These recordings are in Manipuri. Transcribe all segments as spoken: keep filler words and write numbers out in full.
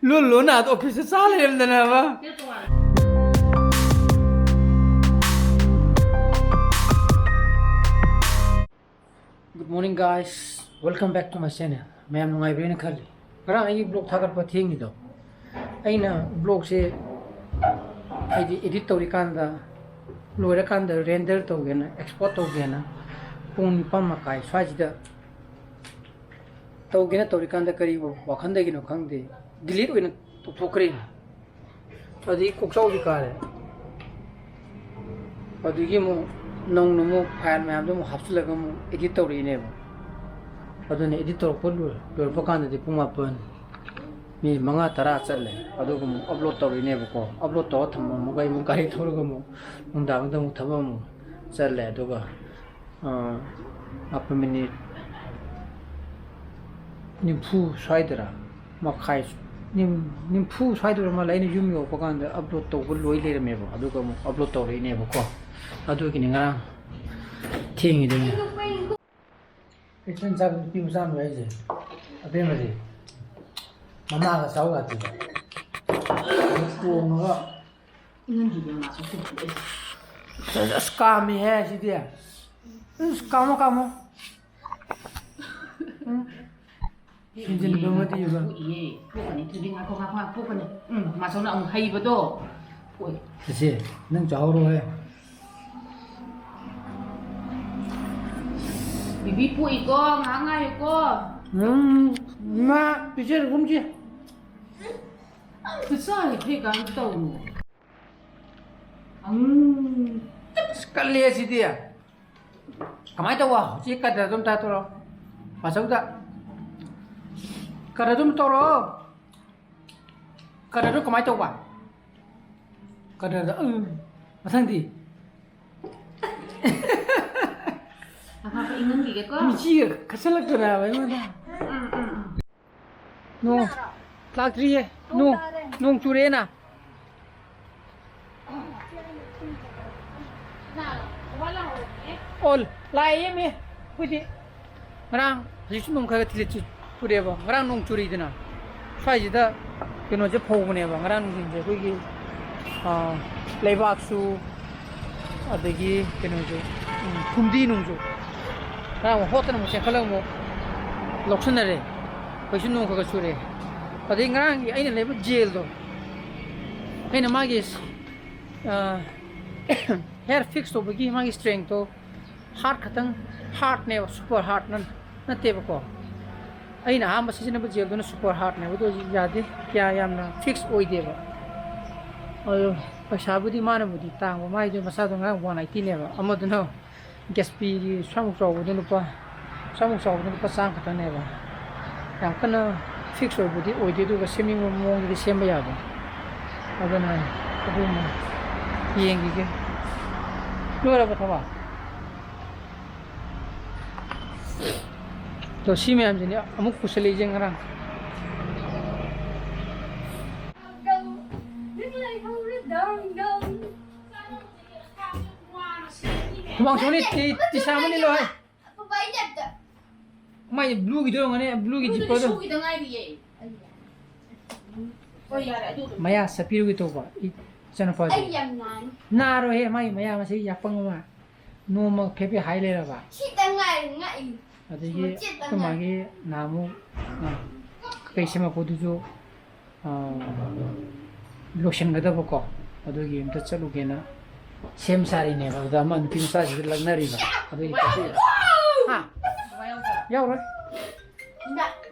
ꯂꯣꯟ ꯂꯣꯟꯅ ꯑꯥꯗ ꯑꯣꯐꯤꯁꯇ ꯆꯥ ꯂꯩꯔꯝꯗꯅꯕ꯫ Good morning, guys. Welcome back to my channel. ꯃꯌꯥꯝ ꯅꯨꯡꯉꯥꯏꯕꯤꯔꯦꯅ ꯈꯜꯂꯤ꯫ ꯉꯔꯥꯡ ꯑꯩꯒꯤ ꯕ꯭ꯂꯣꯛ ꯊꯥꯒꯠꯄ ꯊꯦꯡꯉꯤꯗꯣ, ꯑꯩꯅ ꯕ꯭ꯂꯣꯛꯁꯦ ꯍꯥꯏꯗꯤ ꯑꯦꯗꯤꯠ ꯇꯧꯔꯤꯀꯥꯟꯗ, ꯂꯣꯏꯔꯀꯥꯟꯗ ꯔꯦꯟꯗꯔ ꯇꯧꯒꯦꯅ, ꯑꯦꯛꯁꯄꯣꯔꯠ ꯇꯧꯒꯦꯅ ꯄꯨꯡ ꯅꯤꯄꯥꯟ ꯃꯈꯥꯏ ꯁ꯭ꯋꯥꯏꯁꯤꯗ ꯇꯧꯒꯦꯅ ꯇꯧꯔꯤꯀꯥꯟꯗ ꯀꯔꯤ ꯋꯥꯈꯜꯗꯒꯤꯅꯣ ꯈꯪꯗꯦ, ꯗꯤꯂꯤꯠ ꯑꯣꯏꯅ ꯇꯧꯊꯣꯛꯈ꯭ꯔꯦ꯫ ꯑꯗꯨꯗꯒꯤ ꯀꯣꯛꯆꯥꯎꯕꯤ ꯀꯥꯔꯦ꯫ ꯑꯗꯨꯗꯒꯤ ꯑꯃꯨꯛ ꯅꯧꯅ ꯑꯃꯨꯛ ꯐꯥꯏꯜ ꯃꯌꯥꯝꯗꯣ ꯑꯃꯨꯛ ꯍꯥꯞꯆꯤꯜꯂꯒ ꯑꯃꯨꯛ ꯑꯦꯗꯤꯠ ꯇꯧꯔꯛꯏꯅꯦꯕ꯫ ꯑꯗꯨꯅ ꯑꯦꯗꯤꯠ ꯇꯧꯔꯛꯄ ꯂꯣꯏ-, ꯂꯣꯏꯔꯛꯄ ꯀꯥꯟꯗꯗꯤ ꯄꯨꯡ ꯃꯥꯄꯟ, ꯃꯤꯅꯤꯠ ꯃꯉꯥ ꯇꯔꯥ ꯆꯠꯂꯦ꯫ ꯑꯗꯨꯒ ꯑꯃꯨꯛ ꯑꯞꯂꯣꯗ ꯇꯧꯔꯛꯏꯅꯦꯕꯀꯣ꯫ ꯑꯞꯂꯣꯗ ꯇꯧꯔ ꯊꯝꯃꯝꯃꯒ ꯑꯩ ꯑꯃꯨꯛ ꯒꯥꯔꯤ ꯊꯧꯔꯒ ꯑꯃꯨꯛ ꯅꯨꯡꯗꯥꯡꯗ ꯑꯃꯨꯛ ꯊꯕꯛ ꯑꯃꯨꯛ ꯆꯠꯂꯦ꯫ ꯑꯗꯨꯒ ꯑꯥ, ꯃꯥꯄꯟ ꯃꯤꯅꯤꯠ ꯅꯤꯐꯨ ꯁ꯭ꯋꯥꯏꯗꯔ, ꯃꯈꯥꯏ, ꯅꯤꯝ-, ꯅꯤꯐꯨ ꯁ꯭ꯋꯥꯏꯗꯔ ꯃꯥꯜꯂꯦ꯫ ꯑꯩꯅ ꯌꯨꯝ ꯌꯧꯔꯛꯄ ꯀꯥꯟꯗ ꯑꯞꯂꯣꯗ ꯇꯧꯕ ꯂꯣꯏ ꯂꯩꯔꯝꯃꯦꯕ꯫ ꯑꯗꯨꯒ ꯑꯃꯨꯛ ꯑꯞꯂꯣꯗ ꯇꯧꯔꯛꯏꯅꯦꯕꯀꯣ꯫ ꯑꯗꯨꯒꯤꯅꯤ ꯉꯔꯥꯡ ꯊꯦꯡꯉꯤꯗꯨꯅꯦ꯫ ꯀꯩꯊꯦꯜ ꯆꯥꯕ ꯅꯨꯄꯤ ꯃꯆꯥ ꯑꯃ ꯂꯩ ꯍꯥꯏꯁꯦ꯫ ꯑꯕꯦꯝꯃꯁꯦ ꯃꯃꯥꯒ ꯆꯥꯎ ꯌꯥꯗꯦꯕ꯫ ꯇꯣꯡꯉꯒ ꯏꯪꯍꯟꯈꯤꯒꯦ ꯃꯥꯁꯨ ꯇꯨꯝꯕ ꯑꯩꯁꯦ꯫ ꯑꯁ, ꯀꯥꯝꯃꯤꯍꯦ ꯁꯤꯗꯤ꯫ ꯑꯁ, ꯀꯥꯝꯃꯣ, ꯀꯥꯝꯃꯣ꯫ ꯎꯝ꯫ ꯍꯦꯟꯖꯤꯟꯕ ꯑꯃꯗꯤ ꯏꯕ꯫ ꯄꯣꯛꯏꯌꯦ꯫ ꯄꯣꯛꯀꯅꯤ, ꯊꯣꯏꯕꯤ, ꯉꯥꯏꯈꯣ, ꯉꯥꯏꯈꯣ, ꯉꯥꯏꯈꯣ, ꯄꯣꯛꯀꯅꯤ꯫ ꯎꯝ, ꯃꯥꯆꯧꯅ ꯑꯃꯨꯛ ꯍꯩꯕꯗꯣ꯫ ꯄꯣꯛꯏ꯫ ꯆꯦꯆꯦ, ꯅꯪ ꯆꯥꯍꯧꯔꯣꯍꯦ꯫ ꯕꯤꯕꯤ ꯄꯣꯛꯏꯀꯣ, ꯉꯥꯏꯍꯥꯛ ꯉꯥꯏꯌꯨꯀꯣ꯫ ꯎꯝ, ꯏꯃꯥ, ꯄꯤꯖꯔꯒꯨꯝꯁꯤ꯫ ꯈꯨꯠꯁꯥ ꯍꯦꯛ ꯐꯩ ꯀꯥꯟꯗ ꯇꯧꯅꯨ꯫ ꯑꯪ꯫ ꯑꯁ, ꯀꯜꯂꯦ ꯁꯤꯗꯤ꯫ ꯀꯃꯥꯏꯅ ꯇꯧꯕ? ꯍꯧꯖꯤꯛ ꯀꯗꯔ ꯑꯗꯨꯝ ꯇꯥꯛꯇꯣꯔꯣ? ꯃꯥꯆꯧꯗ꯫ ꯀꯗꯔ ꯑꯗꯨꯝ ꯇꯧꯔꯣ꯫ ꯀꯗꯔꯗꯣ ꯀꯃꯥꯏꯅ ꯇꯧꯕ? ꯀꯗꯔꯗ, ꯎꯝ꯫ ꯃꯊꯪꯗꯤ? ꯑꯐꯕ ꯏꯪꯍꯟꯕꯤꯒꯦꯀꯣ꯫ ꯃꯤꯆꯤꯒ ꯈꯠꯆꯜꯂꯛꯇꯅꯕ ꯑꯩꯉꯣꯟꯗ꯫ ꯎꯝ, ꯎꯝ, ꯎꯝ꯫ ꯅꯣꯡ ꯂꯥꯛꯇ꯭ꯔꯤꯌꯦ꯫ ꯅꯣꯡ, ꯅꯣꯡ ꯆꯨꯔꯦꯅ꯫ ꯑꯣ, ꯂꯥꯛꯑꯦꯃꯤ꯫ ꯑꯩꯈꯣꯏꯗꯤ ꯉꯔꯥꯡ, ꯍꯧꯖꯤꯛꯁꯨ ꯅꯣꯡ ꯈꯔ ꯈꯔ ꯊꯤꯂꯤ ꯆꯨ-, ꯆꯨꯔꯦꯕ꯫ ꯉꯔꯥꯡ ꯅꯣꯡ ꯆꯨꯔꯤꯗꯅ꯫ ꯁ꯭ꯋꯥꯏꯁꯤꯗ ꯀꯩꯅꯣꯁꯦ ꯐꯧꯕꯅꯦꯕ ꯉꯔꯥꯡ ꯅꯨꯡꯊꯤꯟꯁꯦ ꯑꯩꯈꯣꯏꯒꯤ, ꯑꯥ, ꯂꯩꯕꯥꯛꯁꯨ, ꯑꯗꯒꯤ ꯀꯩꯅꯣꯁꯨ, ꯎꯝ, ꯐꯨꯝꯗꯤ ꯅꯨꯡꯁꯨ ꯉꯔꯥꯡ ꯑꯃꯨꯛ ꯍꯣꯠꯇꯅ ꯑꯃꯨꯛ ꯆꯦꯟꯈꯠꯂꯒ ꯑꯃꯨꯛ ꯂꯧꯁꯟꯅꯔꯦ꯫ ꯍꯧꯖꯤꯛꯁꯨ ꯅꯣꯡ ꯈꯔ ꯈꯔ ꯆꯨꯔꯛꯑꯦ꯫ ꯑꯗꯩ ꯉꯔꯥꯡꯒꯤ ꯑꯩꯅ ꯂꯩꯕ ꯖꯦꯜꯗꯣ, ꯑꯩꯅ ꯃꯥꯒꯤ, ꯑꯥ, ꯍꯦꯌꯔ ꯐꯤꯛꯁ ꯇꯧꯕꯒꯤ ꯃꯥꯒꯤ ꯏꯁꯇ꯭ꯔꯦꯡꯇꯣ ꯍꯥꯔꯠ ꯈꯛꯇꯪ, ꯍꯥꯔꯠꯅꯦꯕ, ꯁꯨꯄꯔ ꯍꯥꯔꯠ ꯅꯠꯇꯦꯕꯀꯣ꯫ ꯑꯩꯅ ꯑꯍꯥꯟꯕ ꯁꯤꯖꯤꯟꯅꯕ ꯖꯦꯜꯗꯨꯅ ꯁꯨꯄꯔ ꯍꯥꯔꯠꯅꯦꯕ, ꯑꯗꯨ ꯌꯥꯗꯦ, ꯀꯌꯥ ꯌꯥꯝꯅ ꯐꯤꯛꯁ ꯑꯣꯏꯗꯦꯕ꯫ ꯑꯗꯣ ꯄꯩꯁꯥꯕꯨꯗꯤ ꯃꯥꯅꯕꯨꯗꯤ ꯇꯥꯡꯕ, ꯃꯥꯏꯗꯣ ꯃꯆꯥꯗꯣ ꯉꯔꯥꯡ ꯋꯥꯟ ꯑꯩꯠꯇꯤꯅꯦꯕ, ꯑꯃꯗꯨꯅ ꯒꯦꯁꯄꯤꯒꯤ ꯁ꯭ꯋꯥꯏꯃꯨꯛ ꯆꯥꯎꯕꯗ ꯂꯨꯄꯥ, ꯁ꯭ꯋꯥꯏꯃꯨꯛ ꯆꯥꯎꯕꯗ ꯂꯨꯄꯥ ꯆꯥꯝꯃ ꯈꯛꯇꯅꯦꯕ꯫ ꯌꯥꯝ ꯀꯟꯅ ꯐꯤꯛꯁ ꯑꯣꯏꯕꯗꯤ ꯑꯣꯏꯗꯦ, ꯑꯗꯨꯒ ꯁꯦꯝꯅꯤꯡꯕ ꯃꯑꯣꯡꯗꯗꯤ ꯁꯦꯝꯕ ꯌꯥꯕ꯫ ꯑꯗꯨꯅ ꯑꯗꯨꯝ ꯌꯦꯡꯈꯤꯒꯦ꯫ ꯂꯣꯏꯔꯕ ꯊꯕꯛ? ꯑꯗꯣ ꯁꯤ ꯃꯌꯥꯝꯁꯤꯅꯦ ꯑꯃꯨꯛ ꯄꯨꯁꯜꯂꯛꯏꯁꯦ ꯉꯔꯥꯡ꯫ ꯍꯨꯃꯥꯡ ꯁꯧꯅꯤ, ꯇꯤ-, ꯇꯤ-ꯁꯥꯔꯠ ꯑꯃ ꯂꯤꯠꯂꯣ ꯍꯥꯏ꯫ ꯃꯥꯏ ꯕ꯭ꯂꯨꯒꯤꯗꯣ ꯑꯣꯏꯔꯝꯒꯅꯤ, ꯕ꯭ꯂꯨꯒꯤ ꯖꯤꯞꯄꯔꯗꯣ꯫ ꯁꯨꯒꯤꯗ ꯉꯥꯏꯔꯤꯌꯦ꯫ ꯍꯣꯏ, ꯌꯥꯔꯦ, ꯑꯗꯨ ꯑꯗꯨꯝ꯫ ꯃꯌꯥ ꯆꯠꯄꯤꯔꯨꯒꯦ ꯇꯧꯕ, ꯏ-, ꯏꯆꯥꯅꯨꯄꯥꯁꯦ꯫ ꯑꯩ ꯌꯥꯝ ꯅꯥꯏ꯫ ꯅꯥꯔꯣꯏꯍꯦ, ꯃꯥꯏ ꯃꯌꯥ ꯃꯁꯤ ꯌꯥꯄꯪ ꯑꯃ꯫ ꯅꯣꯡꯃ ꯐꯦꯐꯦ ꯍꯥꯏ ꯂꯩꯔꯕ꯫ ꯁꯤꯇꯪ ꯉꯥꯏꯔꯦ ꯉꯛꯏ꯫ ꯑꯗꯒꯤ ꯃꯆꯦꯠꯇꯪ ꯑꯩꯈꯣꯏ ꯉꯥꯏꯔꯦ꯫ ꯃꯥꯒꯤ ꯅꯍꯥꯟꯃꯨꯛ, ꯑ, ꯀꯩ ꯁꯦꯝꯃꯛꯄꯗꯨꯁꯨ, ꯑ, ꯂꯣꯏꯁꯤꯟꯒꯗꯕꯀꯣ, ꯑꯗꯨꯒꯤ ꯑꯝꯇ ꯆꯠꯂꯨꯒꯦꯅ ꯁꯦꯝ ꯁꯥꯔꯤꯅꯦꯕ꯫ ꯑꯗꯨꯗ ꯑꯃ ꯅꯨꯄꯤ ꯃꯆꯥꯁꯤꯡꯗ ꯂꯛꯅꯔꯤꯕ꯫ ꯑꯗꯨꯒꯤ ꯇꯥꯛꯄꯤꯕ꯫ ꯍꯥ? ꯌꯥꯎꯔꯣꯏ꯫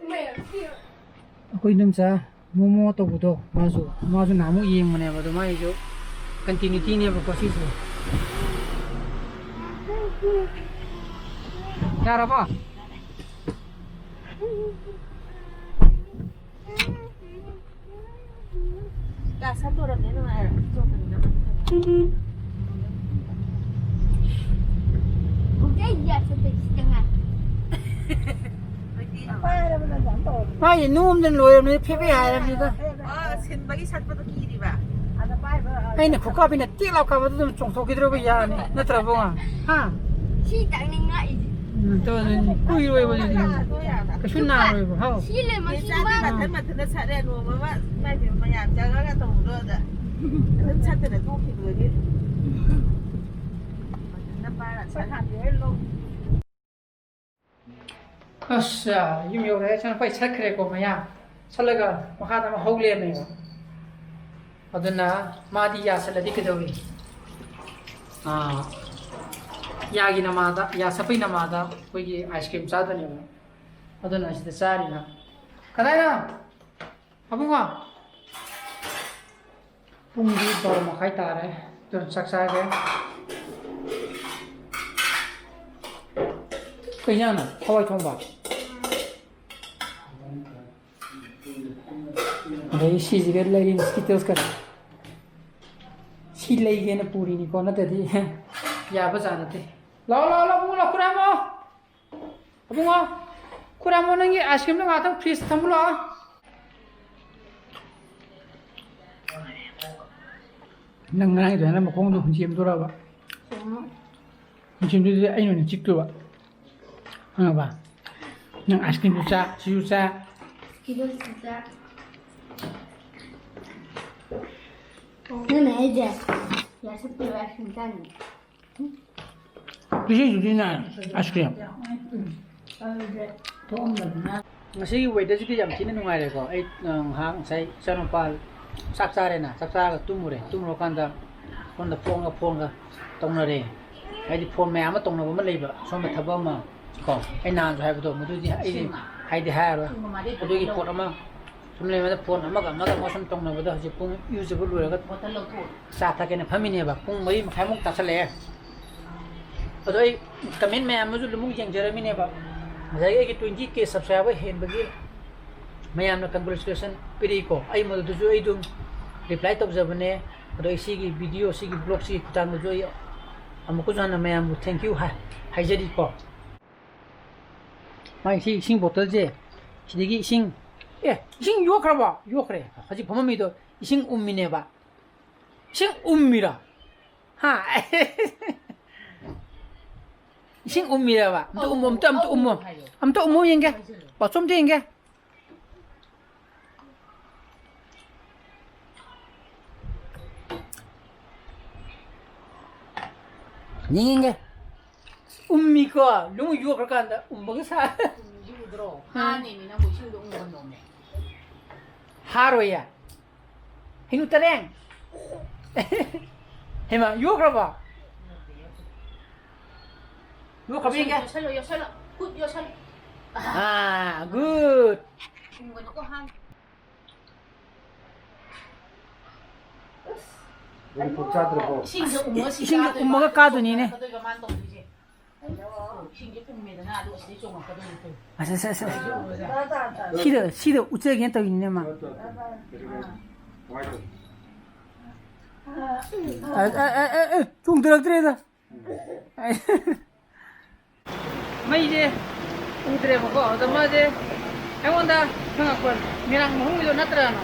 ꯑꯩꯈꯣꯏ ꯏꯅꯝꯆꯥ ꯃꯣꯃꯣ ꯇꯧꯕꯗꯣ, ꯃꯥꯁꯨ, ꯃꯥꯁꯨ ꯅꯍꯥꯟꯃꯨꯛ ꯌꯦꯡꯕꯅꯦꯕ, ꯑꯗꯣ ꯃꯥꯒꯤꯁꯨ ꯀꯟꯇꯤꯅ꯭ꯌꯨꯇꯤꯅꯦꯕꯀꯣ ꯁꯤꯁꯦ꯫ ꯌꯥꯔꯕꯣ? ꯀ꯭ꯂꯥꯁ ꯍꯥꯞꯇꯣꯔꯕꯅꯦ, ꯅꯨꯡꯉꯥꯏꯔꯦ꯫ ꯄꯨꯡ ꯀꯌꯥ ꯌꯥ ꯆꯠꯄ ꯁꯤꯗ ꯉꯥꯏ꯫ ꯃꯥꯒꯤ ꯅꯣꯝꯗꯅ ꯂꯣꯏꯔꯕꯅꯤ, ꯐꯦꯕꯦ ꯍꯥꯏꯔꯕꯅꯤꯗ꯫ ꯑꯣ, ꯁꯤꯟꯕꯒꯤ ꯁꯠꯄꯗꯣ ꯀꯤꯔꯤꯕ? ꯑꯩꯅ ꯈꯨꯀꯥꯞꯄꯤꯅ ꯇꯦꯛ ꯂꯥꯎ ꯀꯥꯞꯄꯗ ꯑꯗꯨꯝ ꯆꯣꯡꯊꯣꯛꯈꯤꯗ꯭ꯔꯕ ꯌꯥꯅꯤ, ꯅꯠꯇ꯭ꯔ ꯕꯨꯡꯉꯣ? ꯍꯥ? ꯁꯤ ꯇꯥꯛꯅꯤꯡꯉꯛꯏꯁꯦ꯫ ꯎꯝ, ꯇꯧ-, ꯀꯨꯏꯔꯣꯏꯕ ꯑꯗꯨꯗꯤ꯫ ꯀꯩꯁꯨ ꯅꯥꯔꯣꯏꯕ, ꯍꯥꯎ꯫ ꯁꯤ ꯂꯩ ꯃꯁꯤꯡ ꯃꯆꯥꯗꯤ ꯃꯥ ꯃꯊꯟ ꯃꯊꯟꯇ ꯁꯥꯠꯂꯦ, ꯅꯣꯡꯃ ꯑꯃ ꯃꯥꯏ ꯃꯌꯥꯝ ꯆꯪꯉꯒ ꯇꯧꯕꯗꯣ ꯑꯗ ꯑꯗꯨꯝ ꯁꯠꯇꯅ ꯇꯣꯛꯈꯤꯕꯗꯨꯗꯤ꯫ ꯃꯊꯟꯇ ꯄꯥꯏꯔ ꯁꯥꯠꯂꯦ꯫ ꯑꯁ, ꯌꯨꯝ ꯌꯧꯔꯦ꯫ ꯏꯆꯥꯅꯨꯄꯥ ꯆꯠꯈ꯭ꯔꯦꯀꯣ ꯃꯌꯥ꯫ ꯆꯠꯂꯒ ꯃꯈꯥꯗ ꯑꯃ ꯍꯧ ꯂꯩꯔꯝꯃꯦꯕ꯫ ꯑꯗꯨꯅ ꯃꯥꯗꯤ ꯌꯥ ꯁꯠꯂꯗꯤ ꯀꯩꯗꯧꯏ? ꯑꯥ, ꯌꯥꯒꯤ ꯅꯃꯥꯗ, ꯌꯥ ꯁꯠꯄꯩ ꯅꯃꯥꯗ ꯑꯩꯈꯣꯏꯒꯤ ice cream ꯆꯥꯗꯣꯏꯅꯦꯕ꯫ ꯑꯗꯨꯅ ꯑꯁꯤꯗ ꯆꯥꯔꯤꯅ꯫ ꯀꯗꯥꯏꯅꯣ? ꯑꯕꯨꯡꯉꯣ? ꯄꯨꯡꯗꯤ ꯕꯥꯔꯣ ꯃꯈꯥꯏ ꯇꯥꯔꯦ꯫ ꯑꯗꯨꯅ ꯆꯥꯛ ꯆꯥꯒꯦ꯫ ꯀꯩ ꯏꯟꯖꯥꯡꯅꯣ? ꯍꯋꯥꯏ ꯊꯣꯡꯕ? ꯑꯗꯩ ꯁꯤꯁꯤꯒ ꯂꯩꯔꯤ, ꯃꯁꯀꯤꯇꯣꯁꯀ꯫ ꯁꯤ ꯂꯩꯒꯦꯅ ꯄꯨꯔꯤꯅꯤꯀꯣ, ꯅꯠꯇ꯭ꯔꯗꯤ ꯌꯥꯕ ꯖꯥꯠ ꯅꯠꯇꯦ꯫ ꯂꯥꯛꯑꯣ, ꯂꯥꯛꯑꯣ, ꯂꯥꯛꯑꯣ, ꯄꯨꯡ ꯂꯥꯛꯑꯣ, ꯈꯨꯔꯥꯝꯃꯣ꯫ ꯑꯕꯨꯡꯉꯣ, ꯈꯨꯔꯥꯝꯃꯣ, ꯅꯪꯒꯤ ice cream ꯗꯣ ꯉꯥꯛꯇꯪ fridge ꯇ ꯊꯝꯃꯨ ꯂꯥꯛꯑꯣ꯫ ꯅꯪ ꯉꯔꯥꯡꯒꯤꯗꯣ ꯅꯪ ꯃꯈꯣꯡꯗꯣ ꯍꯨꯟꯁꯦꯝꯗꯣꯔꯕ? ꯍꯨꯟꯁꯦꯝꯗꯨꯗꯤ ꯑꯩꯅ ꯑꯣꯏꯅ ꯆꯤꯛꯇꯣꯏꯕ꯫ ꯈꯪꯉꯕ? ꯅꯪ ice cream ꯁꯨ ꯆꯥ, ꯁꯤꯁꯨ ꯆꯥ꯫ ꯀꯤꯂꯣꯁꯨ ꯆꯥ꯫ ꯅꯪꯅ ꯑꯩꯁꯦ ꯌꯥꯁꯛꯇꯣꯏꯕ ice cream ꯆꯥꯅꯤ꯫ ꯄꯤꯖꯩꯗꯨꯗꯤ ꯅꯪ ice cream꯫ ꯉꯁꯤꯒꯤ weather ꯁꯤꯗꯤ ꯌꯥꯝ ꯊꯤꯅ ꯅꯨꯡꯉꯥꯏꯔꯦꯀꯣ꯫ ꯑꯩ, ꯑ, ꯉꯥꯏꯍꯥꯛ ꯉꯁꯥꯏ ꯏꯆꯥꯅꯨꯄꯥ ꯆꯥꯛ ꯆꯥꯔꯦꯅ, ꯆꯥꯛ ꯆꯥꯔꯒ ꯇꯨꯝꯃꯨꯔꯦ꯫ ꯇꯨꯝꯃꯨꯔꯀꯥꯟꯗ ꯁꯣꯝꯗ ꯐꯣꯟꯒ, ꯐꯣꯟꯒ ꯇꯧꯅꯔꯦ꯫ ꯍꯥꯏꯗꯤ ꯐꯣꯟ ꯃꯌꯥꯝ ꯑꯃ ꯇꯧꯅꯕ ꯑꯃ ꯂꯩꯕ, ꯁꯣꯝꯗ ꯊꯕꯛ ꯑꯃ ꯀꯣ꯫ ꯑꯩ ꯅꯍꯥꯟꯁꯨ ꯍꯥꯏꯕꯗꯣ, ꯃꯗꯨꯗꯤ ꯑꯩꯗꯤ ꯍꯥꯏꯗꯤ ꯍꯥꯏꯔꯔꯣꯏ꯫ ꯑꯗꯨꯒꯤ ꯄꯣꯠ ꯑꯃ ꯁꯨꯝ ꯂꯩꯕꯗ ꯐꯣꯟ ꯑꯃꯒ ꯑꯃꯒ ꯑꯃꯒ ꯁꯨꯝ ꯇꯧꯅꯕꯗ ꯍꯧꯖꯤꯛ ꯄꯨꯡ ꯏꯔꯨꯖꯕ ꯂꯣꯏꯔꯒ ꯆꯥ ꯊꯛꯀꯦꯅ ꯐꯝꯃꯤꯅꯦꯕ꯫ ꯄꯨꯡ ꯃꯔꯤ ꯃꯈꯥꯏꯃꯨꯛ ꯇꯥꯁꯜꯂꯛꯑꯦ꯫ ꯑꯗꯣ ꯑꯩ comment ꯃꯌꯥꯝ ꯑꯃꯁꯨ ꯑꯗꯨꯝ ꯌꯦꯡꯖꯔꯝꯃꯤꯅꯦꯕ꯫ ꯉꯁꯥꯏꯒꯤ ꯑꯩꯒꯤ twenty K subscriber ꯍꯦꯟꯕꯒꯤ ꯃꯌꯥꯝꯅ congratulation ꯄꯤꯔꯛꯏꯀꯣ꯫ ꯑꯩ ꯃꯗꯨꯗꯁꯨ ꯑꯩ ꯑꯗꯨꯝ reply ꯇꯧꯖꯕꯅꯦ꯫ ꯑꯗꯣ ꯑꯩ ꯁꯤꯒꯤ video, ꯁꯤꯒꯤ vlog ꯁꯤꯒꯤ ꯈꯨꯠꯊꯥꯡꯗꯁꯨ ꯑꯩ ꯑꯃꯨꯛꯀꯁꯨ ꯍꯟꯅ ꯃꯌꯥꯝꯕꯨ thank you ꯍꯥꯏ-, ꯍꯥꯏꯖꯔꯤꯀꯣ꯫ ꯃꯥꯒꯤ ꯁꯤ ꯏꯁꯤꯡ bottle ꯁꯦ, ꯁꯤꯗꯒꯤ ꯏꯁꯤꯡ, ꯑꯦ, ꯏꯁꯤꯡ ꯌꯣꯛꯈ꯭ꯔꯕꯣ? ꯌꯣꯛꯈ꯭ꯔꯦ꯫ ꯍꯧꯖꯤꯛ ꯐꯝꯃꯝꯃꯤꯗꯣ ꯏꯁꯤꯡ ꯎꯝꯃꯤꯅꯦꯕ꯫ ꯏꯁꯤꯡ ꯎꯝꯃꯤꯔꯣ? ꯍꯥ? ꯏꯁꯤꯡ ꯎꯝꯃꯤꯔꯕ? ꯑꯝꯇ ꯎꯝꯃꯣ, ꯑꯝꯇ, ꯑꯝꯇ ꯎꯝꯃꯣ꯫ ꯑꯝꯇ ꯎꯝꯃꯣ ꯌꯦꯡꯒꯦ꯫ ꯕꯥꯊꯔꯨꯝꯗ ꯌꯦꯡꯒꯦ꯫ ꯌꯦꯡꯒꯦ꯫ ꯎꯝꯃꯤꯀꯣ, ꯅꯨꯡ ꯌꯣꯛꯈ꯭ꯔꯀꯥꯟꯗ ꯎꯝꯕꯒ ꯁꯥ-, ꯎꯝꯃꯤꯗꯨ ꯎꯗ꯭ꯔꯣ? ꯍꯥꯅꯦꯃꯤ ꯅꯪꯕꯨ ꯏꯁꯤꯡꯗꯣ ꯎꯝꯒꯅꯣꯃꯦ꯫ ꯍꯥꯔꯣꯏꯌꯦ꯫ ꯍꯩꯅꯨ ꯇꯔꯦꯡ꯫ ꯍꯩꯃꯥ, ꯌꯣꯛꯈ꯭ꯔꯕꯣ? ꯌꯣꯛꯈ꯭ꯔꯕ ꯌꯦꯡꯒꯦ꯫ ꯌꯣꯠꯁꯜꯂꯣ, ꯌꯣꯠꯁꯜꯂꯣ, ꯈꯨꯠ ꯌꯣꯠꯁꯜꯂꯣ꯫ ꯑꯥ, good꯫ ꯎꯝꯒꯅꯨꯀꯣ, ꯍꯥꯟꯅ꯫ ꯃꯅꯤꯄꯨꯔ ꯆꯥꯗ꯭ꯔꯕꯣ? ꯏꯁꯤꯡꯗ ꯎꯝꯃꯒ ꯁꯤ ꯏꯁꯤꯡꯗ ꯀꯥꯗꯣꯏꯕ, ꯎꯝꯃꯒ ꯀꯥꯗꯣꯏꯅꯤꯅꯦ꯫ ꯀꯥꯗꯣꯏꯕ ꯃꯥꯅ ꯇꯧꯗꯣꯏꯁꯦ꯫ ꯏꯁꯤꯡꯁꯦ ꯎꯝꯃꯦꯗꯅ, ꯑꯗꯨꯒ ꯁꯤꯗꯩ ꯆꯣꯡꯉꯛꯀꯗꯣꯏꯅꯤ ꯇꯧꯔꯤꯁꯦ꯫ ꯑꯁ, ꯑꯁ, ꯑꯁ, ꯑꯁ꯫ ꯁꯤꯗ, ꯁꯤꯗ ꯎꯠꯆꯒꯦꯅ ꯇꯧꯔꯤꯅꯤꯅꯦ, ꯃꯥ꯫ ꯑꯥ꯫ ꯀꯃꯥꯏꯅ ꯇꯧꯅꯤ? ꯑ, ꯑ, ꯑ, ꯑ, ꯑ, ꯆꯣꯡꯊꯔꯛꯇ꯭ꯔꯦꯗ꯫ ꯃꯩꯁꯦ ꯎꯗ꯭ꯔꯦꯕꯀꯣ, ꯑꯗ ꯃꯥꯁꯦ ꯑꯩꯉꯣꯟꯗ ꯍꯪꯉꯛꯄ, "ꯃꯤꯔꯥꯡ ꯃꯍꯨꯝꯒꯤꯗꯣ ꯅꯠꯇ꯭ꯔꯥꯅ?"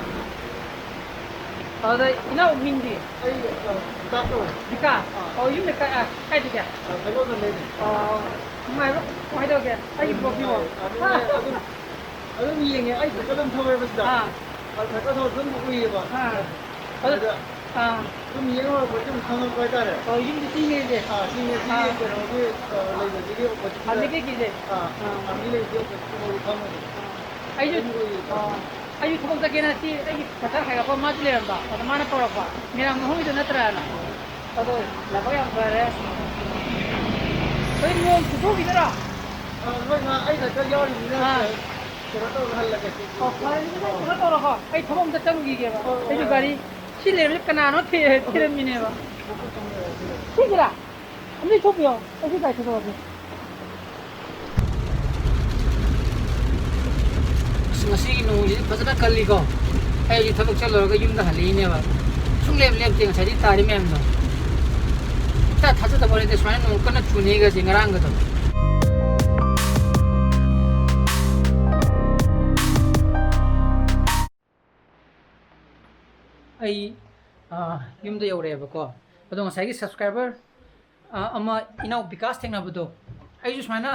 ꯑꯗꯨꯗ, "ꯏꯅꯥꯎ ꯃꯤꯡꯗꯤ?" ꯑꯩ, ꯑ, ꯕꯤꯀꯥꯁ ꯀꯧꯋꯦ꯫ ꯕꯤꯀꯥꯁ? ꯑꯥ꯫ ꯑꯣ, ꯌꯨꯝꯗ ꯀꯥꯏ, ꯑꯥ, ꯀꯥꯏꯗꯒꯤ? ꯑ, ꯀꯩꯅꯣꯗ ꯂꯩꯔꯦ꯫ ꯑꯣ, ꯅꯨꯡꯉꯥꯏꯕ꯭ꯔꯣ? ꯀꯃꯥꯏꯅ ꯇꯧꯒꯦ? ꯑꯩꯒꯤ ꯕ꯭ꯂꯣꯛꯁꯤꯕꯣ? ꯑꯗꯨꯝ ꯌꯥꯏ, ꯑꯗꯨꯝ, ꯑꯗꯨꯝ ꯌꯦꯡꯉꯦ, ꯑꯩ ꯁꯥꯏꯀꯜ ꯑꯗꯨꯝ ꯊꯧꯋꯦꯕ ꯁꯤꯗ꯫ ꯑꯥ꯫ ꯑ, ꯁꯥꯏꯀꯜ ꯊꯧꯕ ꯑꯗꯨꯝ ꯎꯏꯌꯦꯕ꯫ ꯑꯥ꯫ ꯑꯗꯨ, ꯑꯗ ꯑꯥ꯫ ꯑꯗꯨꯝ ꯌꯦꯡꯉꯨꯔꯛꯄ ꯑꯗꯨꯝ ꯈꯪꯉꯛꯄ ꯍꯥꯏꯇꯥꯔꯦ꯫ ꯑꯣ, ꯌꯨꯝꯗꯤ ꯆꯤꯡꯉꯦꯁꯦ? ꯑꯥ, ꯆꯤꯡꯉꯦ, ꯆꯤꯡꯉꯦ, ꯑꯥ꯫ ꯀꯩꯅꯣꯒꯤ, ꯑ, ꯂꯩꯕꯗꯨꯒꯤ opposite ꯇ꯫ ꯑꯥꯔꯃꯤ ꯀꯩꯒꯤꯁꯦ? ꯑꯥ, ꯑꯥ꯫ ꯑꯥꯔꯃꯤ ꯂꯩꯕꯗꯨꯒꯤ opposite ꯇ ꯃꯣꯏ ꯐꯝꯃꯒ꯫ ꯑꯥ꯫ ꯑꯩꯁꯨ, ꯑꯗꯨꯝ ꯎꯏꯌꯦ꯫ ꯑꯥ꯫ ꯑꯩꯁꯨ ꯊꯕꯛ ꯆꯠꯀꯦꯅ ꯁꯤ ꯑꯩꯒꯤ ꯀꯇꯔ ꯍꯥꯏꯒꯠꯄ ꯃꯥꯁꯨ ꯂꯩꯔꯝꯕ꯫ ꯑꯗ ꯃꯥꯅ ꯀꯧꯔꯛꯄ꯫ "ꯃꯤꯔꯥꯡ ꯃꯍꯨꯝꯒꯤꯗꯣ ꯅꯠꯇ꯭ꯔꯥꯅ?" ꯑꯗꯣ ꯂꯥꯏꯕꯛ ꯌꯥꯝ ꯐꯔꯦ꯫ ꯍꯣꯏ, ꯅꯣꯡ ꯆꯨꯊꯣꯛꯈꯤꯗꯣꯏꯔꯣ? ꯑ, ꯍꯣꯏ, ꯃꯥ, ꯑꯩ ꯉꯥꯛꯇ ꯌꯥꯎꯔꯤꯕꯅꯤꯅ, ꯑꯥ꯫ ꯀꯩꯅꯣ ꯇꯧꯔꯒ ꯍꯜꯂꯒꯦ꯫ ꯑꯣ, ꯐꯔꯦ, ꯑꯗꯨꯗꯤ ꯀꯩꯅꯣ ꯇꯧꯔꯣꯀꯣ, ꯑꯩ ꯊꯕꯛ ꯑꯝꯇ ꯆꯪꯈꯤꯒꯦꯕ꯫ ꯍꯣꯏ, ꯍꯣꯏ, ꯑꯩꯁꯨ ꯍꯣꯏ꯫ ꯒꯥꯔꯤ ꯁꯤ ꯂꯩꯔꯝꯃꯤꯁꯦ ꯀꯅꯥꯅꯣ ꯊꯤ-, ꯊꯤꯔꯝꯃꯤꯅꯦꯕ꯫ ꯁꯤꯒꯤꯔꯥ? ꯑꯝꯇ ꯊꯣꯛꯄꯤꯌꯣ, ꯑꯩꯁꯨ ꯒꯥꯔꯤ ꯊꯧꯗꯣꯛꯑꯒꯦ꯫ ꯑꯁ, ꯉꯁꯤꯒꯤ ꯅꯣꯡꯁꯤꯗꯤ ꯐꯖꯅ ꯀꯜꯂꯤꯀꯣ꯫ ꯑꯩ ꯍꯧꯖꯤꯛ ꯊꯕꯛ ꯆꯠꯂꯨꯔꯒ ꯌꯨꯝꯗ ꯍꯜꯂꯛꯏꯅꯦꯕ꯫ ꯁꯨꯡꯂꯦꯞ ꯂꯦꯞꯇꯦ ꯉꯁꯥꯏꯗꯤ ꯇꯥꯔꯤ ꯃꯌꯥꯝꯗꯣ꯫ ꯏꯊꯥ ꯊꯥꯖꯗꯕ ꯋꯥꯔꯤꯗꯤ ꯁꯨꯃꯥꯏꯅ ꯅꯣꯡ ꯀꯟꯅ ꯆꯨꯅꯤꯒꯁꯦ ꯉꯔꯥꯡꯒꯗꯣ꯫ ꯑꯩ, ꯑ, ꯌꯨꯝꯗ ꯌꯧꯔꯛꯑꯦꯕꯀꯣ꯫ ꯑꯗꯣ ꯉꯁꯥꯏꯒꯤ subscriber, ꯑ, ꯑꯃ ꯏꯅꯥꯎ ꯕꯤꯀꯥꯁ ꯊꯦꯡꯅꯕꯗꯣ, ꯑꯩꯁꯨ ꯁꯨꯃꯥꯏꯅ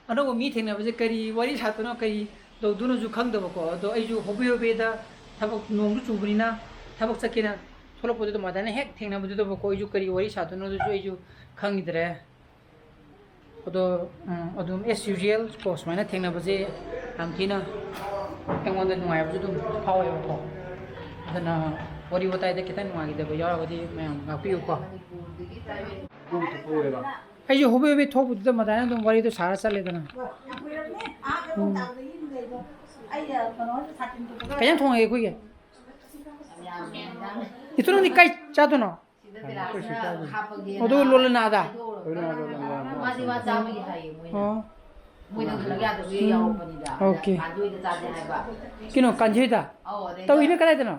ꯑꯅꯧꯕ ꯃꯤ ꯊꯦꯡꯅꯕꯁꯦ ꯀꯔꯤ ꯋꯥꯔꯤ ꯁꯥꯗꯣꯏꯅꯣ, ꯀꯔꯤ ꯇꯧꯗꯣꯏꯅꯣꯁꯨ ꯈꯪꯗꯕꯀꯣ꯫ ꯑꯗꯣ ꯑꯩꯁꯨ ꯍꯣꯕꯦ ꯍꯣꯕꯦꯗ ꯊꯕꯛ, ꯅꯣꯡꯁꯨ ꯆꯨꯕꯅꯤꯅ ꯊꯕꯛ ꯆꯠꯀꯦꯅ ꯊꯣꯛꯂꯛꯄꯗꯨꯗ ꯃꯗꯥꯏꯅ ꯍꯦꯛ ꯊꯦꯡꯅꯕꯗꯨꯗꯕꯀꯣ, ꯑꯩꯁꯨ ꯀꯔꯤ ꯋꯥꯔꯤ ꯁꯥꯗꯣꯏꯅꯣꯗꯨꯁꯨ ꯑꯩꯁꯨ ꯈꯪꯈꯤꯗ꯭ꯔꯦ꯫ ꯑꯗꯣ, ꯎꯝ, ꯑꯗꯨꯝ as usual ꯀꯣ, ꯁꯨꯃꯥꯏꯅ ꯊꯦꯡꯅꯕꯁꯦ ꯌꯥꯝ ꯊꯤꯅ ꯑꯩꯉꯣꯟꯗ ꯅꯨꯡꯉꯥꯏꯕꯁꯨ ꯑꯗꯨꯝ ꯐꯥꯎꯋꯦꯕꯀꯣ꯫ ꯑꯗꯨꯅ ꯋꯥꯔꯤ ꯋꯥꯇꯥꯏꯗ ꯈꯤꯇꯪ ꯅꯨꯡꯉꯥꯏꯈꯤꯗꯕ ꯌꯥꯎꯔꯒꯗꯤ ꯃꯌꯥꯝ ꯉꯥꯛꯄꯤꯌꯨꯀꯣ꯫ ꯑꯩꯁꯨ ꯍꯣꯕꯦ ꯍꯣꯕꯦ ꯊꯣꯛꯄꯗꯨꯗ ꯃꯗꯥꯏꯅ ꯑꯗꯨꯝ ꯋꯥꯔꯤꯗꯣ ꯁꯥꯔ ꯆꯠꯂꯦꯗꯅ꯫ ꯎꯝ꯫ ꯀꯩ ꯏꯟꯖꯥꯡ ꯊꯣꯡꯉꯒꯦ ꯑꯩꯈꯣꯏꯒꯤ? ꯏꯊꯣ, ꯅꯪꯗꯤ ꯀꯥꯏ ꯆꯥꯗꯣꯏꯅꯣ? ꯑꯗꯨꯒ ꯂꯣꯜꯂꯅ ꯑꯥꯗ? ꯑꯣ꯫ ꯃꯣꯏꯗ ꯈꯜꯂꯛ ꯌꯥꯗꯕꯒꯤ ꯌꯥꯎꯔꯛꯄꯅꯤꯗ꯫ ꯑꯣꯀꯦ꯫ ꯀꯩꯅꯣ, ꯀꯥꯟꯖꯤꯗ? ꯑꯧ, ꯑꯗꯩꯗ ꯇꯧꯔꯤꯅ ꯀꯗꯥꯏꯗꯅꯣ?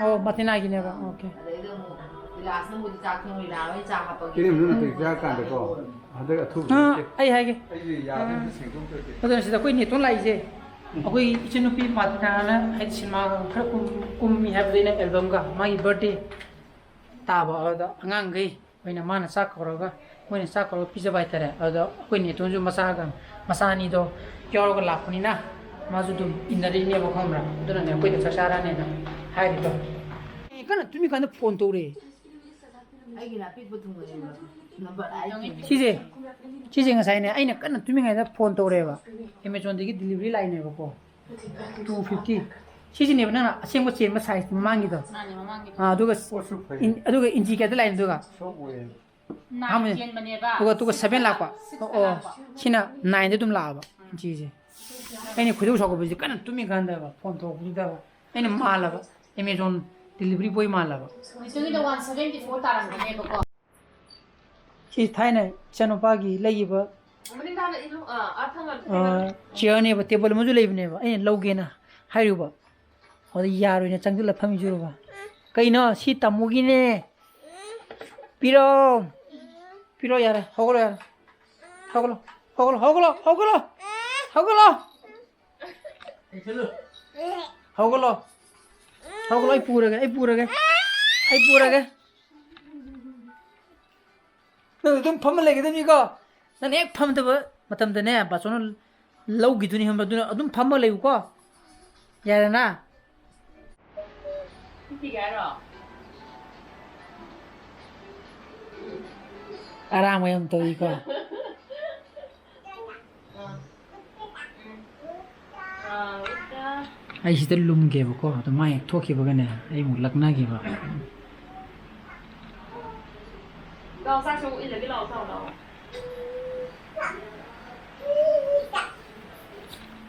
ꯑꯣ, ꯃꯇꯤꯅꯥꯒꯤꯅꯦꯕ꯫ ꯑꯣꯀꯦ꯫ ꯑꯗꯩꯗ ꯑꯃꯨꯛ ꯕꯤꯂꯥꯁꯅ ꯃꯣꯏꯗꯤ ꯆꯥꯛ ꯊꯣꯡ ꯂꯣꯏꯔꯛꯑꯔꯣꯏ, ꯆꯥ ꯍꯥꯞꯄꯒꯦ꯫ ꯏꯅꯦꯝ ꯅꯪꯅ ꯀꯩ ꯆꯥꯔꯀꯥꯟꯗꯀꯣ, ꯍꯟꯗꯛ ꯑꯊꯨꯕ ꯑꯥ, ꯅꯠꯇꯦ꯫ ꯑꯩ ꯍꯥꯏꯒꯦ꯫ ꯑꯩꯁꯦ ꯌꯥꯗꯕ ꯑꯥ꯫ ꯑꯝꯇ ꯁꯦꯡꯗꯣꯛꯇ꯭ꯔꯗꯤ꯫ ꯑꯗꯨꯅ ꯁꯤꯗ ꯑꯩꯈꯣꯏ ꯅꯦꯇꯣꯟ ꯂꯥꯛꯏꯁꯦ, ꯑꯩꯈꯣꯏ ꯏꯆꯟꯅꯨꯄꯤ ꯃꯥꯇꯤꯅꯥꯅ ꯍꯥꯏꯗꯤ ꯁꯤꯅꯦꯃꯥ ꯈꯔ ꯀꯨꯝ-, ꯀꯨꯝꯃꯤ ꯍꯥꯏꯕꯗ ꯑꯩꯅ ꯑꯦꯜꯕꯝꯒ ꯃꯥꯒꯤ ꯕꯥꯔꯗꯦ ꯇꯥꯕ, ꯑꯗꯨꯗ ꯑꯉꯥꯡꯈꯩ ꯑꯣꯏꯅ ꯃꯥꯅ ꯆꯥꯛ ꯀꯧꯔꯒ, ꯃꯣꯏꯅ ꯆꯥꯛ ꯀꯧꯔꯒ ꯄꯤꯖꯕ ꯍꯥꯏꯇꯥꯔꯦ꯫ ꯑꯗꯨꯗ ꯑꯩꯈꯣꯏ ꯅꯦꯇꯣꯟꯁꯨ ꯃꯆꯥꯒ, ꯃꯆꯥ ꯑꯅꯤꯗꯣ ꯌꯥꯎꯔꯒ ꯂꯥꯛꯄꯅꯤꯅ ꯃꯥꯁꯨ ꯑꯗꯨꯝ ꯏꯟꯅꯔꯤꯅꯦꯕ, ꯈꯪꯕ꯭ꯔꯥ? ꯑꯗꯨꯅꯅꯦ ꯑꯩꯈꯣꯏꯗ ꯆꯥꯛ ꯆꯥꯔꯅꯦꯅ ꯍꯥꯏꯔꯤꯗꯣ꯫ ꯑꯩ ꯀꯟꯅ ꯇꯨꯝꯃꯤꯀꯥꯟꯗ ꯐꯣꯟ ꯇꯧꯔꯛꯑꯦ꯫ ꯑꯩꯒꯤꯅ ꯑꯄꯤꯛꯄ ꯊꯨꯡꯕꯅꯦꯕ꯫ ꯅꯝꯕꯔ ꯑꯥꯏꯠ ꯀꯤ꯫ ꯁꯤꯁꯦ, ꯁꯤꯁꯦ ꯉꯁꯥꯏꯅꯦ, ꯑꯩꯅ ꯀꯟꯅ ꯇꯨꯝꯃꯤꯉꯩꯗ ꯐꯣꯟ ꯇꯧꯔꯛꯑꯦꯕ꯫ ꯑꯦꯃꯥꯖꯣꯟꯗꯒꯤ ꯗꯤꯂꯤꯚꯔꯤ ꯂꯥꯛꯏꯅꯦꯕꯀꯣ꯫ Two fifty. ꯁꯤꯁꯤꯅꯦꯕ ꯅꯪꯅ ꯑꯁꯦꯡꯕ ꯆꯦꯟꯕ ꯁꯥꯏꯖ ꯃꯃꯥꯡꯒꯤꯗꯣ꯫ ꯃꯥꯅꯦ, ꯃꯃꯥꯡꯒꯤꯗꯣ꯫ ꯑꯥ, ꯑꯗꯨꯒ ꯄꯣꯠꯁꯨ ꯐꯩ꯫ ꯏꯟ-, ꯑꯗꯨꯒ ꯏꯟꯆꯤ ꯀꯌꯥꯗ ꯂꯥꯛꯏꯅꯣ ꯑꯗꯨꯒ? ꯁꯣꯛ ꯑꯣꯏꯌꯦ꯫ ꯅꯥꯏꯟ ꯑꯍꯥꯟꯕꯅꯦ꯫ ꯆꯦꯟꯕꯅꯦꯕ꯫ ꯑꯗꯨꯒ, ꯑꯗꯨꯒ ꯁꯚꯦꯟ ꯂꯥꯛꯄ꯫ ꯁꯤꯛꯁꯇ ꯑꯣ, ꯂꯥꯛꯄ꯫ ꯁꯤꯅ ꯅꯥꯏꯟꯗ ꯑꯗꯨꯝ ꯂꯥꯛꯑꯕ, ꯎꯝ꯫ ꯏꯟꯆꯤꯁꯦ꯫ ꯑꯩꯅ ꯈꯣꯏꯗꯧ ꯁꯥꯎꯒꯠꯄꯁꯦ ꯀꯟꯅ ꯇꯨꯝꯃꯤꯀꯥꯟꯗꯕ, ꯐꯣꯟ ꯇꯧꯔꯛꯄꯗꯨꯗꯕ꯫ ꯑꯩꯅ ꯃꯥꯜꯂꯕ, ꯑꯦꯃꯥꯖꯣꯟ ꯗꯤꯂꯤꯚꯔꯤ ꯕꯣꯏ ꯃꯥꯜꯂꯕ꯫ ꯍꯧꯖꯤꯛꯀꯤꯗꯣ ꯋꯥꯟ ꯁꯚꯦꯟꯇꯤ ꯐꯣꯔ ꯇꯥꯔꯝꯒꯅꯦꯕꯀꯣ꯫ ꯁꯤ ꯊꯥꯏꯅ ꯏꯆꯥꯅꯨꯄꯥꯒꯤ ꯂꯩꯈꯤꯕ, ꯃꯅꯤꯡꯗ ꯍꯥꯟꯅ ꯏꯜꯂꯨ, ꯑꯥ, ꯑꯥ, ꯊꯝꯃꯣ, ꯑꯥ, ꯊꯝꯃꯣ꯫ ꯆꯤꯌꯔꯅꯦꯕ, ꯇꯦꯕꯜ ꯑꯃꯁꯨ ꯂꯩꯕꯅꯦꯕ, ꯑꯩꯅ ꯂꯧꯒꯦꯅ ꯍꯥꯏꯔꯨꯕ꯫ ꯑꯗ ꯌꯥꯔꯣꯏꯅ ꯆꯪꯁꯤꯜꯂ ꯐꯝꯃꯤꯁꯤꯔꯨꯕ꯫ ꯀꯩꯅꯣ? ꯁꯤ ꯇꯥꯃꯣꯒꯤꯅꯦ꯫ ꯄꯤꯔꯣ꯫ ꯄꯤꯔꯣ ꯌꯥꯔꯦ꯫ ꯍꯧꯒꯠꯂꯣ ꯌꯥꯔꯦ꯫ ꯍꯧꯒꯠꯂꯣ꯫ ꯍꯧꯒꯠꯂꯣ, ꯍꯧꯒꯠꯂꯣ, ꯍꯧꯒꯠꯂꯣ꯫ ꯍꯧꯒꯠꯂꯣ꯫ ꯍꯧꯒꯠꯂꯣ꯫ ꯍꯧꯒꯠꯂꯣ, ꯑꯩ ꯄꯨꯔꯒꯦ, ꯑꯩ ꯄꯨꯔꯒꯦ꯫ ꯑꯩ ꯄꯨꯔꯒꯦ꯫ ꯅꯪ ꯑꯗꯨꯝ ꯐꯝꯃ ꯂꯩꯒꯗꯕꯅꯤꯀꯣ꯫ ꯅꯪ ꯍꯦꯛ ꯐꯝꯗꯕ ꯃꯇꯝꯗꯅꯦ, ꯕꯥꯆꯧꯅ ꯂꯧꯈꯤꯗꯣꯏꯅꯤ ꯈꯪꯕ꯭ꯔꯥ? ꯑꯗꯨꯅ ꯑꯗꯨꯝ ꯐꯝꯃ ꯂꯩꯌꯨꯀꯣ꯫ ꯌꯥꯔꯦꯅ? ꯍꯤꯞꯄꯤꯒꯦ ꯍꯥꯏꯔꯣ? ꯑꯔꯥꯡꯕ ꯌꯥꯝ ꯇꯧꯏꯀꯣ꯫ ꯑꯥ꯫ ꯎꯝ꯫ ꯑꯥ, ꯎꯠꯇ꯫ ꯑꯩ ꯁꯤꯗ ꯂꯨꯝꯒꯦꯕꯀꯣ, ꯑꯗꯣ ꯃꯥ ꯍꯦꯛ ꯊꯣꯛꯈꯤꯕꯒꯅꯦ, ꯑꯩ ꯑꯃꯨꯛ ꯂꯛꯅꯈꯤꯕ꯫ ꯂꯥꯛꯑꯣ, ꯆꯥꯛꯁꯨ ꯑꯃꯨꯛ ꯏꯜꯂꯒꯦ, ꯂꯥꯛꯑꯣ, ꯂꯥꯛꯑꯣ, ꯂꯥꯛꯑꯣ꯫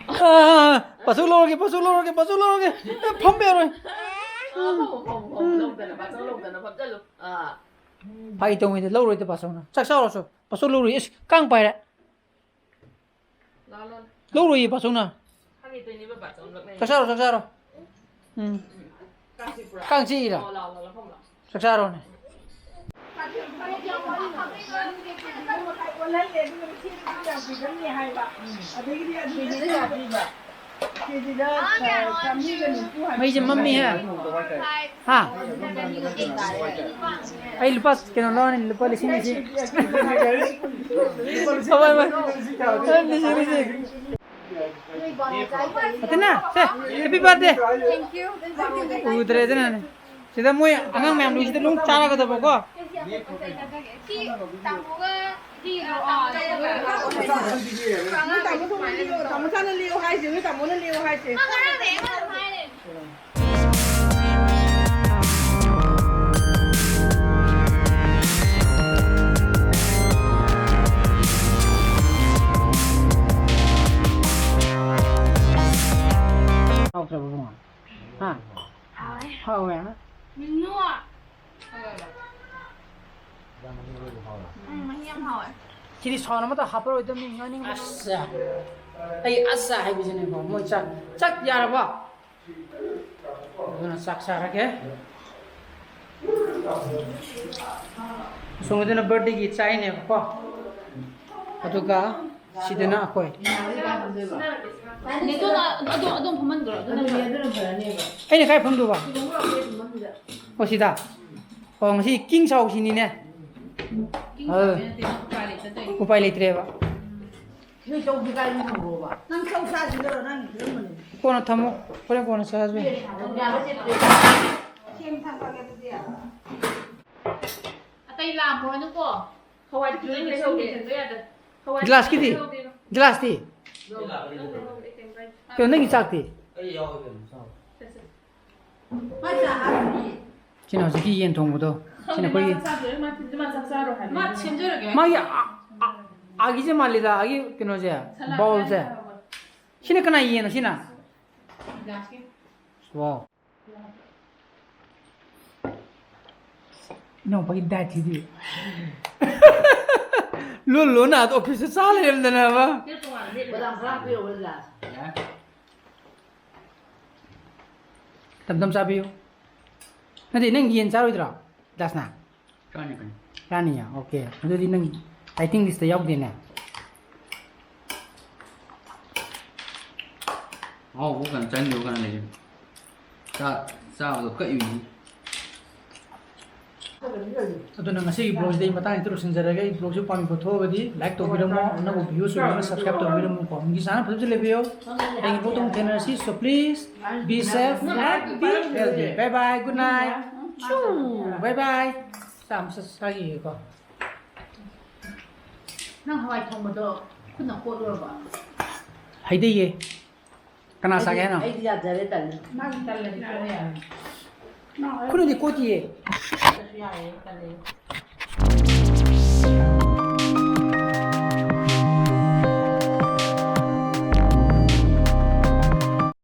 ꯑꯥ, ꯄꯥꯁꯨ ꯂꯧꯔꯒꯦ, ꯄꯥꯁꯨ ꯂꯧꯔꯒꯦ, ꯄꯥꯁꯨ ꯂꯧꯔꯒꯦ꯫ ꯑꯦ, ꯐꯝꯕ ꯌꯥꯔꯣꯏ꯫ ꯑꯥ, ꯐꯝꯃꯣ, ꯐꯝꯃꯣ, ꯐꯝꯃꯣ꯫ ꯂꯧꯗꯅ, ꯄꯥꯁꯨ ꯂꯧꯗꯅ ꯐꯝꯖꯜꯂꯨ꯫ ꯑꯥ꯫ ꯐꯥꯒꯤ ꯇꯧꯉꯩꯗ ꯂꯧꯔꯣꯏꯗ ꯄꯥꯁꯨꯅ꯫ ꯆꯥꯛ ꯆꯥꯔꯣ ꯆꯣ꯫ ꯄꯥꯁꯨ ꯂꯧꯔꯣꯏ꯫ ꯏꯁ, ꯀꯥꯡ ꯄꯥꯏꯔꯦ꯫ ꯂꯥꯎ, ꯂꯥꯎ꯫ ꯂꯧꯔꯣꯏꯌꯦ ꯄꯥꯁꯨꯅ꯫ ꯈꯪꯉꯤꯗꯣꯏꯅꯦꯕ, ꯄꯥꯁꯨ ꯂꯛꯅꯩ꯫ ꯆꯥꯛ ꯆꯥꯔꯣ, ꯆꯥꯛ ꯆꯥꯔꯣ꯫ ꯎꯝ꯫ ꯀꯥꯡ ꯆꯤꯛꯄ꯭ꯔꯥ? ꯀꯥꯡ ꯆꯤꯛꯏꯔꯥ? ꯑꯣ, ꯂꯥꯎ, ꯂꯥꯎ, ꯂꯥꯎ, ꯐꯝꯃꯣ, ꯂꯥꯎ꯫ ꯆꯥꯛ ꯆꯥꯔꯣꯅꯦ꯫ ꯃꯩꯁꯦ ꯃꯝꯃꯤꯍꯦ꯫ ꯍꯥ? ꯑꯩ ꯂꯨꯄꯥ ꯀꯩꯅꯣ ꯂꯧꯔꯅꯤ, ꯂꯨꯄꯥ ꯂꯤꯁꯤꯡ ꯂꯤꯁꯤꯡ꯫ ꯍꯣꯏ, ꯍꯣꯏ꯫ ꯂꯤꯁꯤꯡ ꯂꯤꯁꯤꯡ꯫ ꯑꯇꯩꯅ, ꯁꯦ, happy birthday꯫ Thank you꯫ ꯎꯗ꯭ꯔꯦ ꯑꯗꯨꯅꯅꯦ꯫ ꯁꯤꯗ ꯃꯣꯏ ꯑꯉꯥꯡ ꯃꯌꯥꯝ ꯂꯣꯏꯁꯤꯗ ꯂꯣꯏ ꯆꯥꯔꯒꯗꯕꯀꯣ꯫ ꯁꯤ ꯇꯥꯃꯣꯒ ꯁꯤ ꯅꯣꯏ ꯇꯥꯃꯣ ꯊꯣꯛꯅ ꯂꯤꯌꯣ, ꯇꯥꯃꯣ ꯆꯥꯅ ꯂꯤꯌꯣ ꯍꯥꯏꯁꯦ, ꯅꯣꯏ ꯇꯥꯃꯣꯅ ꯂꯤꯌꯣ ꯍꯥꯏꯁꯦ꯫ ꯃꯥ ꯉꯔꯥꯡꯗꯩ ꯑꯩꯉꯣꯟꯗ ꯍꯥꯏ ꯂꯩꯔꯦ꯫ ꯍꯥꯎꯇ꯭ꯔꯕ ꯏꯕꯨꯡꯉꯣ? ꯍꯥ? ꯍꯥꯎꯋꯦ꯫ ꯍꯥꯎꯋꯦ, ꯍꯥ? ꯃꯤꯅꯨ꯫ ꯎꯝ, ꯃꯍꯤ ꯌꯥꯝ ꯍꯥꯎꯋꯦ꯫ ꯁꯤꯗꯤ ꯁꯥꯎꯟ ꯑꯃꯇ ꯍꯥꯞꯄꯔꯣꯏꯗꯕꯅꯤ, ꯉꯥꯡꯅꯤꯡꯕꯅ꯫ ꯑꯁ꯫ ꯑꯩ ꯑꯁ ꯍꯥꯏꯕꯁꯤꯅꯦꯀꯣ, ꯃꯣꯏ ꯆꯥꯛ, ꯆꯥꯛ ꯌꯥꯔꯕꯣ? ꯑꯗꯨꯅ ꯆꯥꯛ ꯆꯥꯔꯒꯦ꯫ ꯑꯁꯣꯝꯒꯤꯗꯨꯅ birthdayꯒꯤ ꯆꯥꯏꯅꯦꯕꯀꯣ꯫ ꯑꯗꯨꯒ ꯁꯤꯗꯅ ꯑꯩꯈꯣꯏ꯫ ꯅꯦꯇꯣꯟ, ꯑꯗꯣ, ꯑꯗꯣꯝ ꯐꯝꯍꯟꯈ꯭ꯔꯣ, ꯑꯗꯨꯅ ꯑꯗꯨꯅꯦ, ꯐꯔꯦ꯫ ꯑꯗꯨꯅ ꯐꯔꯅꯦꯕ꯫ ꯑꯩꯅ ꯀꯥꯏ ꯐꯝꯗꯣꯏꯕ? ꯁꯤꯗ ꯑꯃꯨꯛ ꯂꯥꯛꯑꯣ, ꯑꯩ ꯐꯝꯍꯟꯁꯤꯗ꯫ ꯑꯣ, ꯁꯤꯗ? ꯑꯣ, ꯉꯁꯤ king ꯁꯥꯎꯁꯤꯅꯤꯅꯦ꯫ ꯏꯪ ꯇꯞꯄꯦ ꯅꯠꯇꯦ, ꯎꯄꯥꯏ ꯂꯩꯇꯗꯣꯏꯅꯤ꯫ ꯎꯄꯥꯏ ꯂꯩꯇ꯭ꯔꯦꯕ꯫ ꯅꯣꯏ ꯆꯧꯗꯤ ꯀꯥꯏꯗ ꯊꯝꯈ꯭ꯔꯣꯕ? ꯅꯪ ꯆꯧ ꯆꯥꯁꯤꯗꯔꯣ? ꯅꯪ ꯐꯤꯂꯝ ꯃꯅꯨꯡ꯫ ꯀꯣꯟꯅ ꯊꯝꯃꯣ, ꯍꯣꯔꯦꯟ ꯀꯣꯟꯅ ꯆꯥꯁꯤ꯫ ꯌꯥꯕ ꯆꯠꯇ꯭ꯔꯦ꯫ ꯁꯦꯝ ꯊꯝꯈ꯭ꯔꯒꯦ ꯑꯗꯨꯗꯤ꯫ ꯑꯇꯩ ꯂꯥꯝꯃꯣꯅꯨꯀꯣ꯫ ꯍꯋꯥꯏ ꯈꯤꯇꯪ ꯂꯩꯍꯧꯒꯦ꯫ ꯆꯪꯕ ꯌꯥꯗ꯭ꯔꯦ꯫ ꯍꯋꯥꯏ ꯒꯤꯂꯥꯁꯀꯤꯗꯤ? ꯈꯤꯇꯪ ꯂꯩꯍꯧꯒꯦ꯫ ꯒꯤꯂꯥꯁꯇꯤ? ꯂꯧꯍꯧꯒꯦ, ꯑꯩ ꯀꯩꯝ ꯀꯥꯏꯗꯦ꯫ ꯀꯩꯅꯣ, ꯅꯪꯒꯤ ꯆꯥꯛꯇꯤ? ꯑꯩ ꯌꯥꯎꯔꯦ ꯀꯩꯅꯣ, ꯆꯥꯎ꯫ ꯁꯦ, ꯁꯦ꯫ ꯃꯥ ꯆꯥ ꯍꯥꯞꯄꯅꯤ꯫ ꯁꯤꯅ ꯍꯧꯖꯤꯛꯀꯤ ꯌꯦꯟ ꯊꯣꯡꯕꯗꯣ꯫ ꯈꯪꯗꯦ, ꯁꯤꯅ ꯑꯩꯈꯣꯏꯒꯤ ꯃꯥ ꯆꯥꯛ ꯆꯥꯗꯣꯏꯔ, ꯃꯥ ꯊꯤꯟꯗꯤ ꯃꯥ ꯆꯥꯛ ꯆꯥꯔꯣꯏ ꯍꯥꯏꯕꯅꯤ꯫ ꯃꯥ ꯁꯦꯝꯖꯔꯒꯦ꯫ ꯃꯥꯒꯤ ꯑ-, ꯑ-, ꯑꯥꯒꯤꯁꯦ ꯃꯥꯜꯂꯤꯗ, ꯑꯥꯒꯤ ꯀꯩꯅꯣꯁꯦ, ꯁꯂꯥꯗ ꯕꯥꯎꯜꯁꯦ꯫ ꯆꯥꯔꯣꯏ ꯍꯥꯏꯕ꯫ ꯁꯤꯅ ꯀꯅꯥ ꯌꯦꯟꯅꯣ ꯁꯤꯅ? ꯒꯤꯂꯥꯁꯀꯤ꯫ ꯋꯥꯎ꯫ ꯏꯅꯥꯎꯄꯥꯒꯤ ꯗꯥꯏꯠꯁꯤꯗꯤ꯫ ꯂꯣꯟ ꯂꯣꯟꯅ ꯑꯥꯗ ꯑꯣꯐꯤꯁꯇ ꯆꯥ ꯂꯩꯔꯝꯗꯅꯕ꯫ ꯕꯗꯥꯝ ꯈꯔ ꯍꯥꯞꯄꯤꯔꯛꯑꯣ, ꯒꯤꯂꯥꯁ꯫ ꯇꯞ ꯇꯞ ꯆꯥꯕꯤꯌꯨ꯫ ꯅꯠꯇꯦ, ꯅꯪ ꯌꯦꯟ ꯆꯥꯔꯣꯏꯗ꯭ꯔꯣ, ꯗꯥꯁꯅꯥ? ꯆꯥꯅꯤ ꯀꯩꯅꯣ꯫ ꯆꯥꯅꯤꯌꯦ? ꯑꯣꯀꯦ꯫ ꯑꯗꯨꯗꯤ ꯅꯪ ꯗꯥꯏꯇꯤꯡ ꯂꯤꯁꯇ ꯌꯥꯎꯗꯦꯅꯦ꯫ ꯑꯍꯥꯎꯕ ꯀꯩꯅꯣ ꯆꯥꯅꯤꯡꯗꯕ ꯀꯅꯥ ꯂꯩꯒꯦ? ꯆꯥ-, ꯆꯥꯕꯗꯣ ꯀꯛꯏꯃꯤꯅꯤ꯫ ꯑꯗꯨꯅ ꯉꯁꯤꯒꯤ ꯕ꯭ꯂꯣꯒꯁꯤꯗꯤ ꯑꯩ ꯃꯇꯥꯡꯁꯤꯗ ꯂꯣꯏꯁꯤꯟꯖꯔꯒꯦ꯫ ꯑꯩ ꯕ꯭ꯂꯣꯒꯁꯤ ꯄꯥꯝꯕꯤꯕ ꯊꯣꯛꯑꯒꯗꯤ ꯂꯥꯏꯛ ꯇꯧꯕꯤꯔꯝꯃꯣ, ꯑꯅꯧꯕ ꯚ꯭ꯌꯨꯁ ꯑꯣꯏꯕꯅ ꯁꯕꯁꯀ꯭ꯔꯥꯏꯕ ꯇꯧꯕꯤꯔꯝꯃꯨꯀꯣ꯫ ꯃꯤꯒꯤ ꯆꯥꯅ ꯐꯖꯕꯁꯨ ꯂꯩꯕꯤꯌꯨ꯫ ꯑꯩꯒꯤ ꯕ꯭ꯂꯣꯒꯇ ꯑꯃꯨꯛ ꯊꯦꯡꯅꯔꯁꯤ꯫ So please be safe and be healthy. Bye bye, good night. Choo. Bye bye. ꯆꯥ ꯑꯃ ꯆꯥꯈꯤꯒꯦꯀꯣ꯫ ꯅꯪ ꯍꯋꯥꯏ ꯊꯣꯡꯕꯗꯣ ꯈꯨꯠꯅ ꯀꯣꯠꯂꯨꯔꯕ? ꯍꯩꯗꯩꯌꯦ꯫ ꯀꯅꯥ ꯆꯥꯒꯦ ꯍꯥꯏꯅꯣ? ꯑꯩꯗꯤ ꯌꯥꯖꯔꯦ, ꯇꯜꯂꯦ꯫ ꯃꯥꯒꯤ ꯇꯜꯂꯗꯤ ꯀꯣꯠꯂꯨ ꯌꯥꯔꯦ꯫ ꯈꯨꯠꯅꯗꯤ ꯀꯣꯠꯇꯤꯌꯦ꯫ ꯀꯣꯠꯂꯁꯨ ꯌꯥꯔꯦ, ꯇꯜꯂꯦ꯫